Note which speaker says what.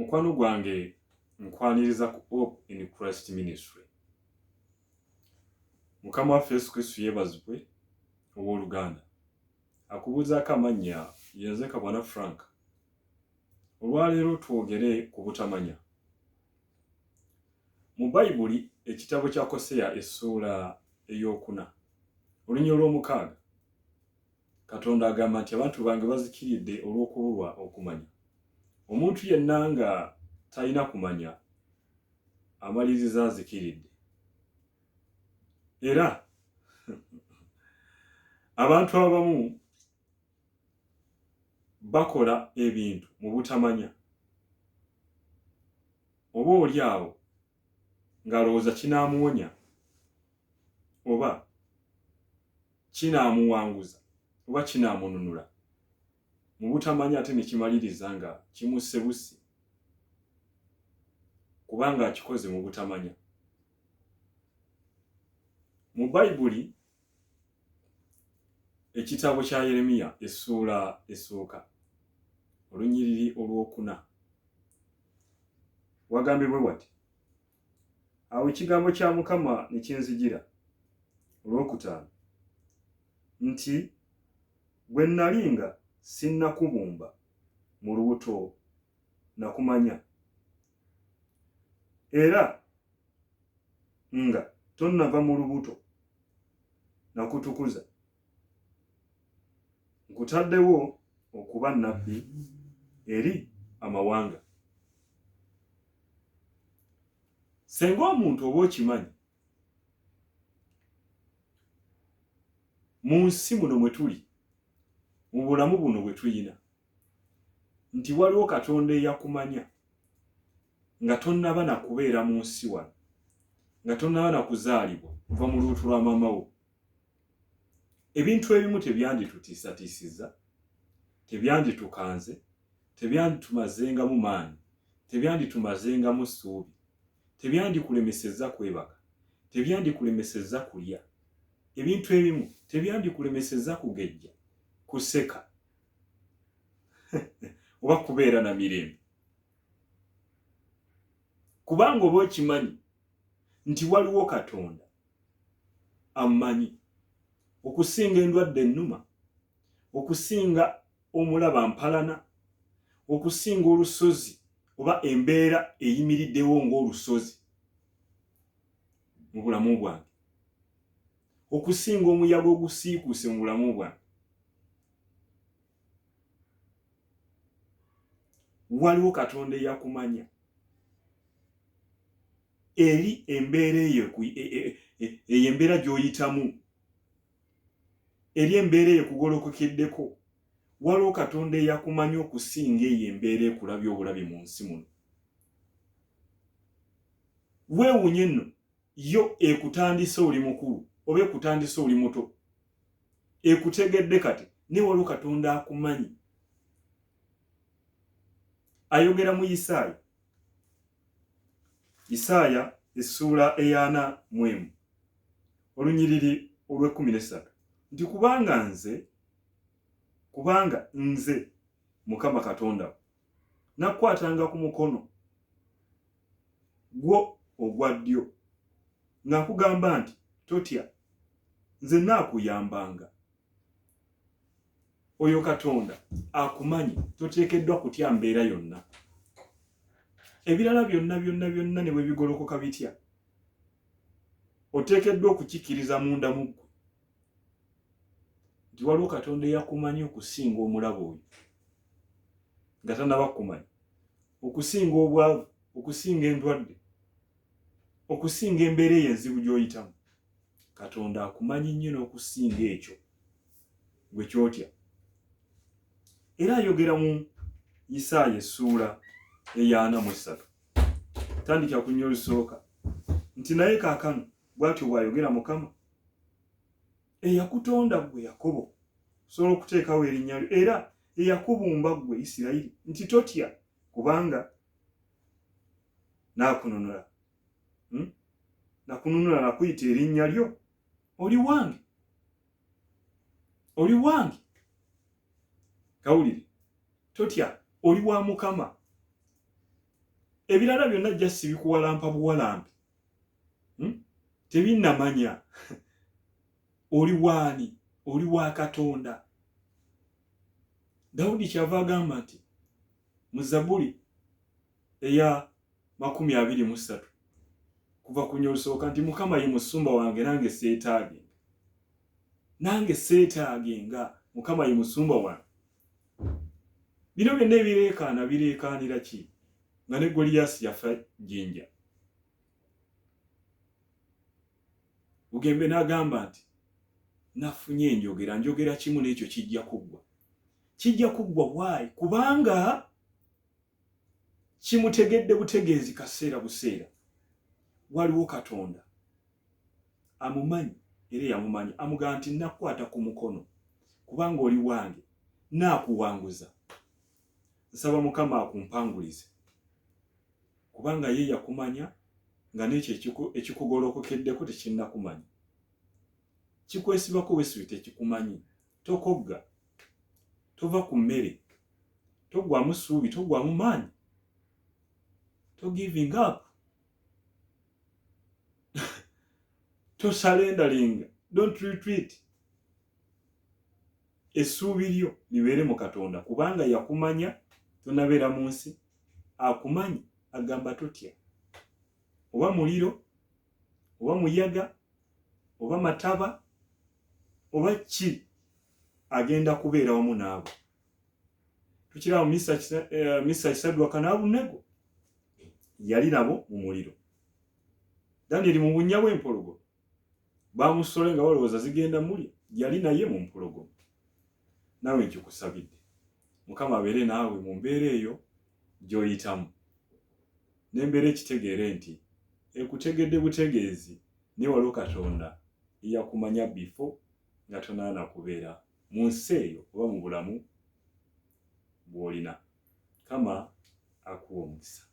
Speaker 1: Mukwano gwange nkwaniriza ku Hope in Christ Ministry. Mukama waffe Yesu Kristo yeebazibwe ow'oluganda. Akubuuzaako amannya yenze Kabwana Frank. Olwaleero twogere ku butamanya. Mu Bayibuli ekitabo kya Koseya essuula ey'okuna oluny olw'omukaaga Katonda agamba nti abantu bange bazikiridde olw'okubulwa okumanya. Omuntu yenna nga talina kumanya amaliriza azikiridde. Era abantu abamu bakola ebintu mu butamanya oba oli awo ng'alowooza kinaamuwonya oba kinaamuwanguza oba kinaamununula mu butamanya ate ne kimaliriza nga kimusse bussi kubanga akikoze mu butamanya. Mu Bayibuli ekitabo kya Yeremiya essuula esooka olunyiriri olwokuna wagambibwe wati Awo ekigambo kya Mukama ne kinzijira olwokutaano nti, Bwe nnali nga sinnakubumba mu lubuto nakumanya, era nga tonnava mu lubuto nakutukuza. Nkutaddewo okuba nnabbi eri amawanga. Senga omuntu oba okimanyi mu nsi muno mwe tuli mu bulamu buno bwe tuyina nti waliwo Katonda eyakumanya nga tonnaba na kubeera mu nsi wano nga tonnaba na kuzaalibwa kuva mu lubuto lwa maama wo. Ebintu ebimu tebyanditutiisatiisizza, tebyanditukanze, tebyanditumazengamu maanyi, tebyanditumazengamu ssuubi, tebyandikulemesezza kwebaka, tebyandikulemesezza kulya. Ebintu ebimu tebyandikulemesezza kugejja, kuseka oba kubeera na mirembe, kubanga oba okimanyi nti waliwo Katonda ammanyi okusinga endwadde ennuma, okusinga omulaba mpalana, okusinga olusozi oba embeera eyimiriddewo ng'olusozi mu bulamu bwange, okusinga omuyaga ogusiikuuse mu bulamu bwange. Waliwo Katonda eyakumanya eri embeera eyo e, e, e, eyo embeera gy'oyitamu eri embeera eyo ekugolokokeddeko waliwo Katonda eyakumanya okusinga eyo embeera ekulabye obulabi mu nsi muno. Weewunye nno yo ekutandise oli mukulu oba ekutandise oli muto ekutegedde kati naye waliwo Katonda akumanyi. Ayogera mu Isaaya, Isaaya essuula ey'ana mu emu olunyiriri olw'ekkumi n'essatu nti kubanga nze kubanga nze Mukama Katonda wo nakukwatanga ku mukono gwo ogwa ddyo nga nkugamba nti totya nze naakuyambanga. Oyo Katonda akumanyi toteekeddwa kutya mbeera yonna. Ebirala byonna byonna byonna ne bwe bigolokoka bitya, oteekeddwa okukikkiriza munda mu ggwe nti waliwo Katonda eyakumanyi okusinga omulabo oyo nga tannaba kukumanya, okusinga obwavu, okusinga endwadde, okusinga embeera eyo enzibu gy'oyitamu. Katonda akumanyi nnyo n'okusinga ekyo gwe kyotya. Era ayogera mu Isaaya essuula ey'ana mu essatu tandikira ku nnya olusooka nti naye kaakano bw'atyo bw'ayogera Mukama eyakutonda ggwe Yakobo, osobola okuteekawo erinnya lyo, era eyakubumba ggwe Isirayiri nti totya kubanga naakununula. Hmm? Nakununula nakuyita erinnya lyo, oli wange, oli wange. Kawulire, totya, oli wa Mukama. Ebirala byonna just bikuwalampa buwalampi. Tebinnamanya oli waani, oli wa Katonda. Dawudi kyava agamba nti mu Zabbuli eya 23 kuva ku nyolusooka nti Mukama ye musumba wange, nange seetaagenga, nange seetaagenga, Mukama ye musumba wange. Bino byonna ebireekaana bireekaanira ki nga ne Goliyasi yafa jjinja? Bugembe n'agamba nti nafunye enjogera, njogera kimu n'ekyo kijja kuggwa, kijja kuggwa. Why? Kubanga kimutegedde butegeezi kaseera buseera. Waliwo Katonda amumanyi era eyamumanyi amugamba nti nakukwata ku mukono kubanga oli wange, naakuwanguza. Nsaba Mukama akumpangulize, kubanga ye yakumanya nga n'ekyo ekikugolokokeddeko tekinnakumanya, kikwesibako wesibi tekikumanyi. Tokogga, tova ku mmere, toggwamu ssuubi, toggwamu maanyi, to giving up, tosurrenderinga, don't retreat. Essuubi lyo libeere mu Katonda, kubanga yakumanya tonabeera mu nsi, akumanyi, agamba totya, oba muliro oba muyaga oba mataba oba ki, agenda kubeera wamu naawe. Tukiraba Misa Kisadwaka n'Abunego yali nabo mu muliro. Danieri mu bunnya bw'empologoma bamusole nga balowooza zigenda mulya, yali naye mu mpologoma. Naawe nkikusabidde, Mukama abeere naawe mu mbeera eyo gy'oyitamu, n'embeera ekitegeere nti ekutegedde butegeezi, naye waliwo Katonda eyakumanya before nga tonaana kubeera mu nsi eyo oba mu bulamu bw'olina. Kama akuwa omukisa.